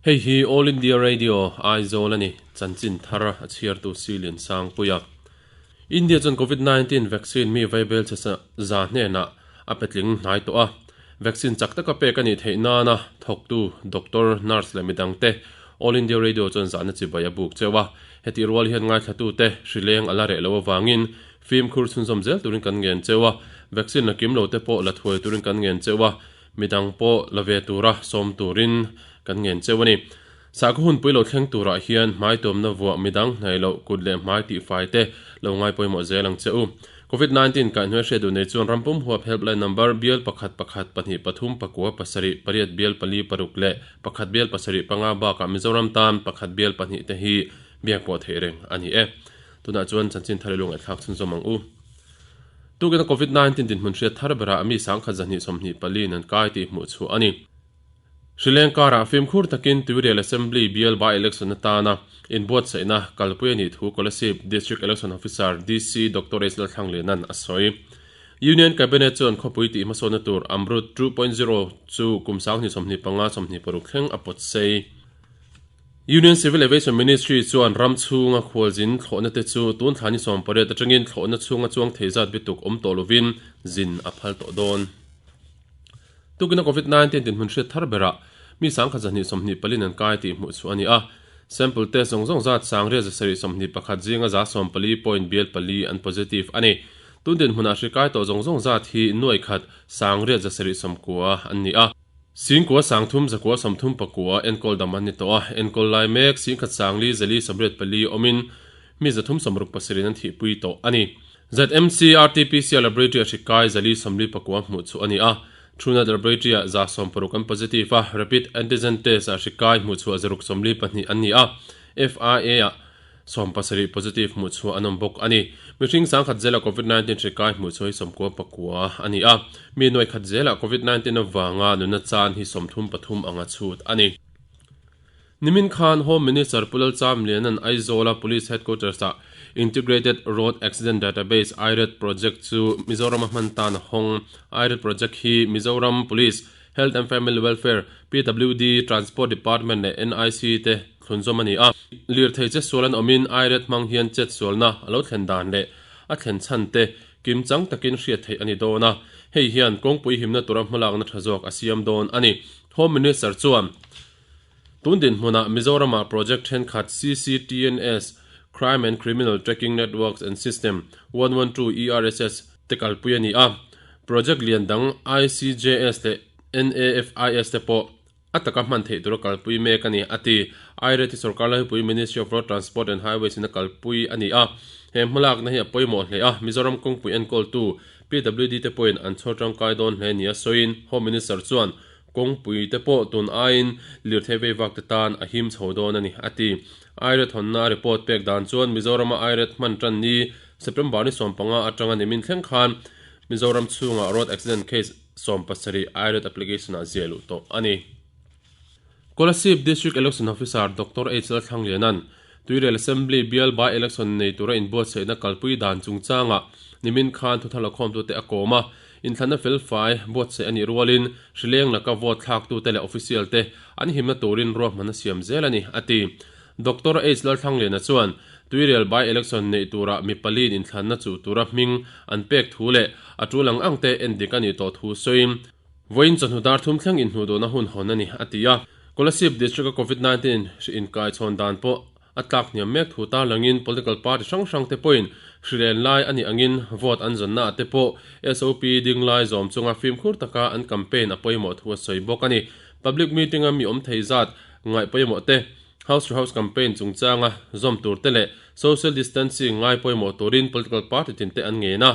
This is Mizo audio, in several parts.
Hei hi All India Radio, Aizawl a ni, chanchin thar a chhiartu Silian Sangpuia. India chuan Covid 19 vaccine mi vaibel che za hnenah a petling hnai tawh a, vaccine chak taka pek a nih theih nana thawktu doctor, nurse leh midangte All India Radio chuan zahna chibai a buk cheuh a. Hetih rual hian ngaithlatute hrileng a la reh loh avangin fimkhur chhunzawm zel turin kan ngen cheuh a, vaccine la kim lote pawh la thuai turin kan ngen cheuh a, midang pawh la ve tura sawm turin kan ngen cheuh a ni. Sakhaw hunpui lo thleng turah hian hmai tuamna vuah midang hnaih loh kut leh hmai tihfai te lo ngai pawimawh zel ang che u. Covid 19 kaihhnuai hriat duh nei chuan rampum huap helpline number bial pakhat pakhat pahnih pathum pakua pasarih pariat bial pali paruk leh pakhat bial pasarih panga bakah Mizoram tan pakhat bial pahnih te hi biak pawh theih reng a ni e. Tunah chuan chanchin thar i lu ngaihthlak chhunzawm ang u. Tukina Covid 19 dinhmun hriat thar berah mi sangkhat zahnih sawmhnih paliin an kai tih hmuh chhuah a ni. Sri Lanka-ah fimkhur takin Tuirial Assembly bial by-election atana inbuatsaihna kalpui a nih thu Kolasib District Election Officer DC Doctor H Lalthlangliana'n a sawi. Union Cabinet chuan khawpui tih hmasawnna tur Amrut 2.0 chu kum sanghnih sawmhnih panga sawmhnih paruk thleng a pawt sei. Union Civil Aviation Ministry chuan ram chhunga khualzin thlawhna te chu tun thla ni sawmpariat atangin thlawhna chhunga chuang thei zat bituk awm tawh lovin zin a phal tawh dawn. Tukina Covid 19 dinhmun hriat thar berah mi sangkhat zahnih sawmhnih palin an kai tih hmuh chhuah a ni a. Sample test zawng zawng zat sangriat zasarih sawmhnih pakhat zinga za sawmpali point bial pali an positive a ni. Tun dinhmunah hri kai tawh zawng zawng zat hi nuai khat sangriat zasarih sawmkua an ni a. Singkua sangthum zakua sawmthum pakua enkawl dam an ni tawh a. Enkawl lai mek singkhat sangli zali sawmriat pali awmin mi zathum sawmruk pasarih an thihpui tawh a ni. ZMC RTPCR Laboratory a hri kai zali sawmli pakua hmuh chu a ni a, Truenat Laboratory ah 160 an positive a, Rapid Antigen Test ah hri kai hmuh chhuah 122 an ni a, FIA ah 17 positive hmuh chhuah an awm bawk a ni. Mihring sangkhat zela Covid 19 hri kai hmuh chhuah hi sawmkua pakua a ni a, mi nuaikhat zelah Covid 19 avanga nunna chan hi 33 anga chhut a ni. Nimin khan Home Minister Pu Lalchamliana'n Aizawla Police Headquarters ah Integrated Road Accident Database, IRAD, Project chu Mizoram a hman tan a hawng. IRAD Project hi Mizoram Police, Health and Family Welfare, PWD, Transport Department leh NIC te thlunzawm a ni a. Lirthei chetsual an awmin IRAD hmang hian chetsualna a lo thlen dan leh a thlen chhan te kimchang takin hriat theih a ni dawn a. Hei hian kawngpui himna tura hmalakna tha zawk a siam dawn a ni. Home Minister chuan. Tun dinhmunah Mizoramah project thenkhat CCTNS, Crime and Criminal Tracking Networks and System, 112 ERSS, te kalpui a ni a, project lian dang ICJS leh NAFIS te pawh a taka hman theih tura kalpui mek a ni, a ti. IRET hi sorkar laipui Ministry of Road Transport and Highways in a kalpui a ni a, he hmalakna hi a pawimawh hle a, Mizoram kawngpui enkawltu PWD te pawhin an chhawr tangkai dawn hle nia sawiin Home Minister chuan Kawngpui te pawh tun aiin lirthei vei vak te tan a him chho dawn a ni, a ti. IRED hawnna a report pek dan chuan Mizorama IRED hman tan ni September ni 15 atanga nimin thleng khan Mizoram chhungah road accident case 17 IRED application ah ziah luh tawh a ni. Kolasib District Election Officer Doctor H Lalthlangliana'n Tuirial Assembly bial by election nei tura inbuatsaihna kalpui dan chungchangah nimin khan thuthar lakhawmtute a kawm a, inthlanna felfai buatsaih a nih rualin hrileng laka vote thlaktute leh official te an himna turin ruahmanna siam zel a ni, a ti. Doctor H Lalthlangliana chuan Tuirial by election neih turah mi paliin inthlanna chuh tura hming an pek thu leh a tul ang ang te endik a nih tawh thu sawiin, Vawiin chawhnu dar thum thleng inhnuhdawhna hun hawn a ni, a ti a. Kolasib District-a Covid 19 hri inkaichhawn dan pawh a tlak hniam mek thu tarlangin political party hrang hrang te pawhin hrilen lai a nih angin vote an zawnna ah te pawh SOP ding lai zawm chunga fimkhur taka an campaign a pawimawh thu a sawi bawk a ni. Public meeting-a mi awm thei zat ngaih pawimawh te, house to house campaign chungchanga zawm tur te leh social distancing ngai pawimawh turin political party tin te an ngen a.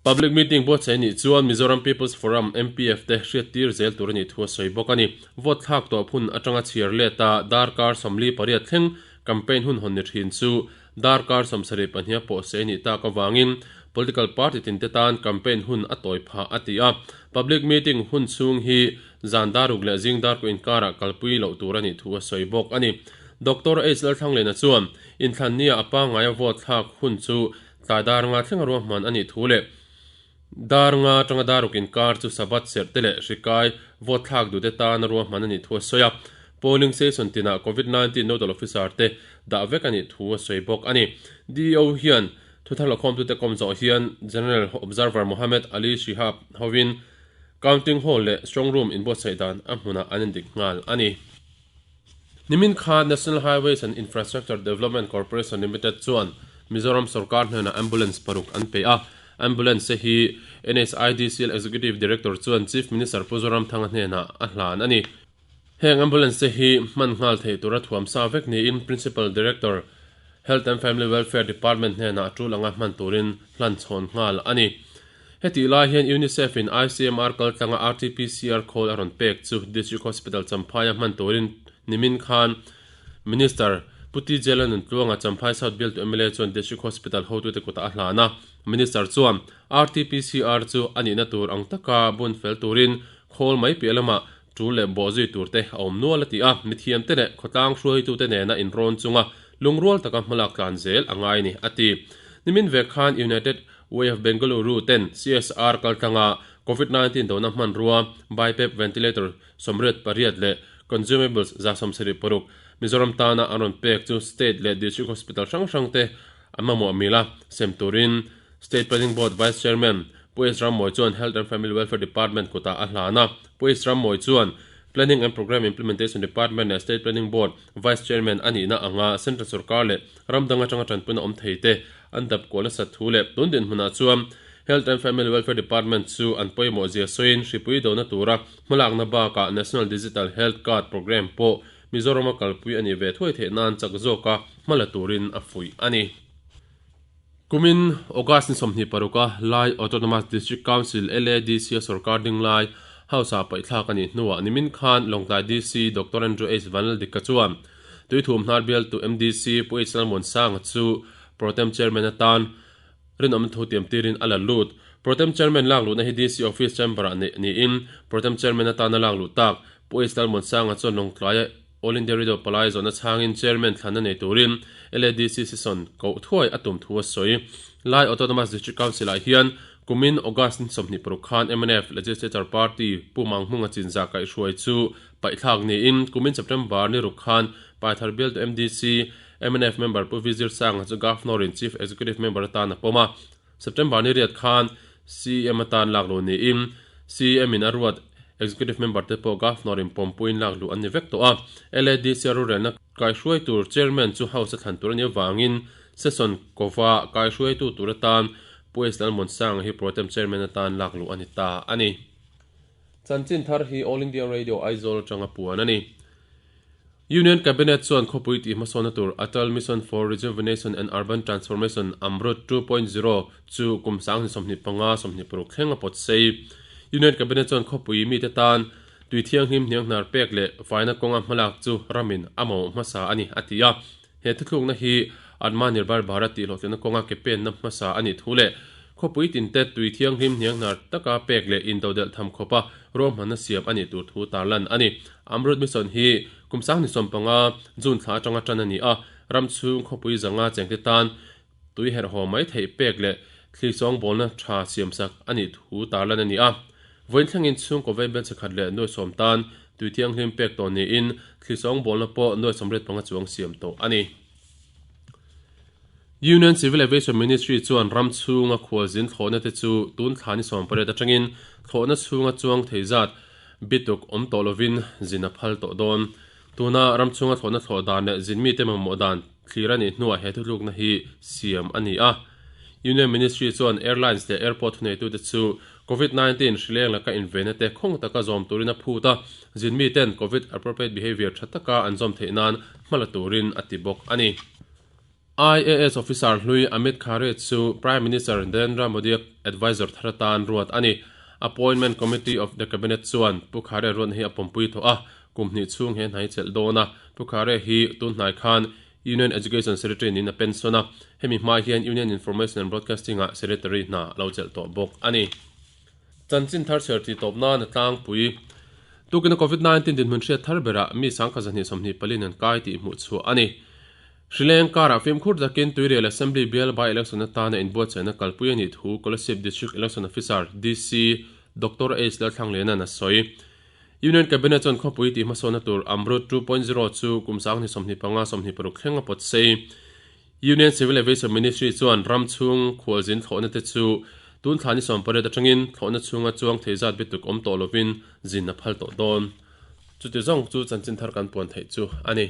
Public meeting buatsaih nih chuan Mizoram People's Forum, MPF, te hriattir zel tur a nih thu a sawi bawk a ni. Vote thlak tawh phun atanga chhiar let a darkar 48 thleng campaign hun hawn ni thin chu darkar 72 pawh sei a nih tak avangin political party tin te tan campaign hun a tawi phah a ti a. Public meeting hun chhung hi zan daruk leh zing darkaw inkarah kalpui loh tur a nih thu a sawi bawk a ni. Doctor H Lalthlanglena chuan inthlannia a pangngaia vote thlak hun chu Tlai dar nga thleng a ruahman a nih thu leh dar nga atanga dar ruk inkar chu Sabbath serh te leh hri kai vote thlak duhte tan a ruahman a nih thu a sawi a. Polling station tinah Covid 19 Nodal Officer te dah vek a nih thu a sawi bawk a ni. DEO hian thuthar lakhawmtute kawm zawh hian General Observer Mohammed Ali Shihab hovin Counting Hall leh Strong Room inbuatsaih dan a hmunah an indik nghal a ni. Nimin kha National Highways and Infrastructure Development Corporation Limited chuan Mizoram sorkar hnenah ambulance paruk an pe a. Ambulance te hi NHIDCL Executive Director chuan Chief Minister Pu Zoramthanga hnenah a hlan a ni. Heng ambulance te hi hman nghal theih tura thuam sa vek niin Principal Director, Health and Family Welfare Department hnenah a tul anga hman turin hlan chhawn nghal a ni. Hetih lai hian UNICEF in ICMR kaltlanga RT-PCR khawl a rawn pek chu District Hospital Champhaia hman turin nimin khan Minister Pu TJ Lalnuntluanga Champhai South bialtu mla chuan District Hospital hotute kutah a hlan a. Minister chuan RT-PCR chu a nihna tur ang taka bun fel turin khawl mai piah lamah tul leh bawhzui turte a awm nual a ti a, mithiamte leh khawtlang hruaitute nena inrawn chunga lungrual taka hmalak tlan zel a ngai a ni a ti. Nimin vek khan United Way of Bengaluru ten CSR kaltlanga Covid 19 dona hmanrua BiPAP ventilator 88 leh consumables 76 Mizoram tana an rawn pek chu State leh District Hospital hrang hrang te an mamawh mila sem turin State Planning Board Vice Chairman Pu S Rammawi chuan Health and Family Welfare Department kutah a hlan a. Pu S Rammawi chuan Planning and Programme Implementation Department leh State Planning Board Vice Chairman a nihna anga Central Sorkar leh ram dang atanga tanpuina awm thei te an dap kual nasat thu leh tun dinhmunah chuan Health and Family Welfare Department chu an pawimawh zia sawiin hripui dona tura hmalakna bakah National Digital Health Card Programme pawh Mizorama kalpui a nih ve thuai theih nan chak zawka hma la turin a fuih a ni. Kumin August ni 26 a Lai Autonomous District Council, LADC, a sorkar ding lai House-ah paihthlak a nih hnuah nimin khan Lawngtlai DC Doctor Andrew H. Vanlaldika chuan Tuithum hnar bialtu MDC Pu H. Lalmuansanga chu Protem Chairman atan rinawmna thu tiam tirin a la lut. Protem Chairman lak luhna hi DC Office Chamber-ah neih niin Protem Chairman atana lak luh tak Pu H. Lalmuansanga chuan Lawngtlaia All India Radio palai zawhna chhangin Chairman thlanna nei turin LADC session koh thuai a tum thu a sawi. Lai Autonomous District Council-ah hian kumin August ni 26 khan mnf Legislature Party Pu Manghmunga Chinzah kaihhruai chu Paihthlak niin kumin September ni ruk khan Paithar bialtu MDC, mnf member Pu Vizir Sanga chu Governor-in Chief Executive Member atan a pawm a. September ni riat khan CEM atan lak luh niin CEM in a ruat Executive Member te pawh Governor-in pawmpuiin lak luh an ni vek tawh a. LADC a rorelna kaihruai tur Chairman chu House a thlan tur a nih avangin Session kova kaihruaitu tur atan Pu S. Lalmuansanga hi Protem Chairman atan lak luh a ni ta a ni. Chanchin thar hi All India Radio Aizawl atanga puan a ni. Union Cabinet chuan khawpui tih hmasawnna tur Atal Mission for Rejuvenation and Urban Transformation, AMRUT 2.0, chu kum 2025, 26 thleng a pawt sei. Union Cabinet chuan khawpui mite tan tui thianghlim hnianghnar pek leh faina kawnga hmalak chu ramin a mamawh hmasa a ni, a ti a. He thuthlukna hi Atmanirbhar Bharat tih hlawhtlinna kawnga ke penna hmasa a nih thu leh khawpui tinte tui thianghlim hnianghnar taka pek leh intodelh tham khawpa ruahmanna siam a nih tur thu tarlan a ni. Amrut Mission hi kum 2015 June thla atanga tan a ni a, ram chhung khawpui zanga chengte tan tui herhhaw mai theih pek leh thli sawngbawlna tha siamsak a nih thu tarlan a ni a. Vawiin thlengin chhungkaw vei bel chhekhat leh nuai sawm tan tui thianghlim pek tawh niin thli sawngbawlna pawh nuai 85 chuang siam tawh a ni. Union Civil Aviation Ministry chuan ram chhunga khualzin thlawhna te chu tun thla ni 18 atangin thlawhna chhunga chuang thei zat bituk awm tawh lovin zin a phal tawh dawn. Tuna ram chhunga thlawhna thlawh dan leh zin mite mamawh dan thlir a nih hnuah he thutlukna hi siam a ni a. Union Ministry chuan airlines leh airport thuneitute chu Covid 19 hrileng laka invenna te khawng taka zawm turin a phut a, zin miten Covid appropriate behaviour tha taka an zawm theih nan hma la turin a ti bawk a ni. IAS officer hlui Amit Khare chu Prime Minister Narendra Modi-a advisor thar atan ruat a ni. Appointment Committee of the Cabinet chuan Pu Khare ruatna hi a pawmpui tawh a, kum hnih chhung he hna hi chelh dawn a. Pu Khare hi tun hnai khan Union Education Secretary niin a pension a, hemi hma hian Union Information and Broadcasting ah Secretary hna a lo chelh tawh bawk a ni. Chanchin thar chher tih tawp nan a tlangpui. Tukina Covid 19 dinhmun hriat thar berah mi sangkhat 224 in an kai tih hmuh chhuah a ni. Hri leng karah fimkhur takin Tuirial Assembly bial by election atana inbuatsaihna kalpui a nih thu Kolasib District Election Officer, DC, Doctor H Lalthlangliana'n a sawi. Union Cabinet chuan khawpui tih hmasawnna tur Amrut 2.0 chu kum 2025 26 thleng a pawt sei. Union Civil Aviation Ministry chuan ram chhung khualzin thlawhna te chu tun thla ni 18 atangin thlawhna chhunga chuang thei zat bituk awm tawh lovin zin a phal tawh dawn. Chuti zawng chu chanchin thar kan puan theih chu a ni.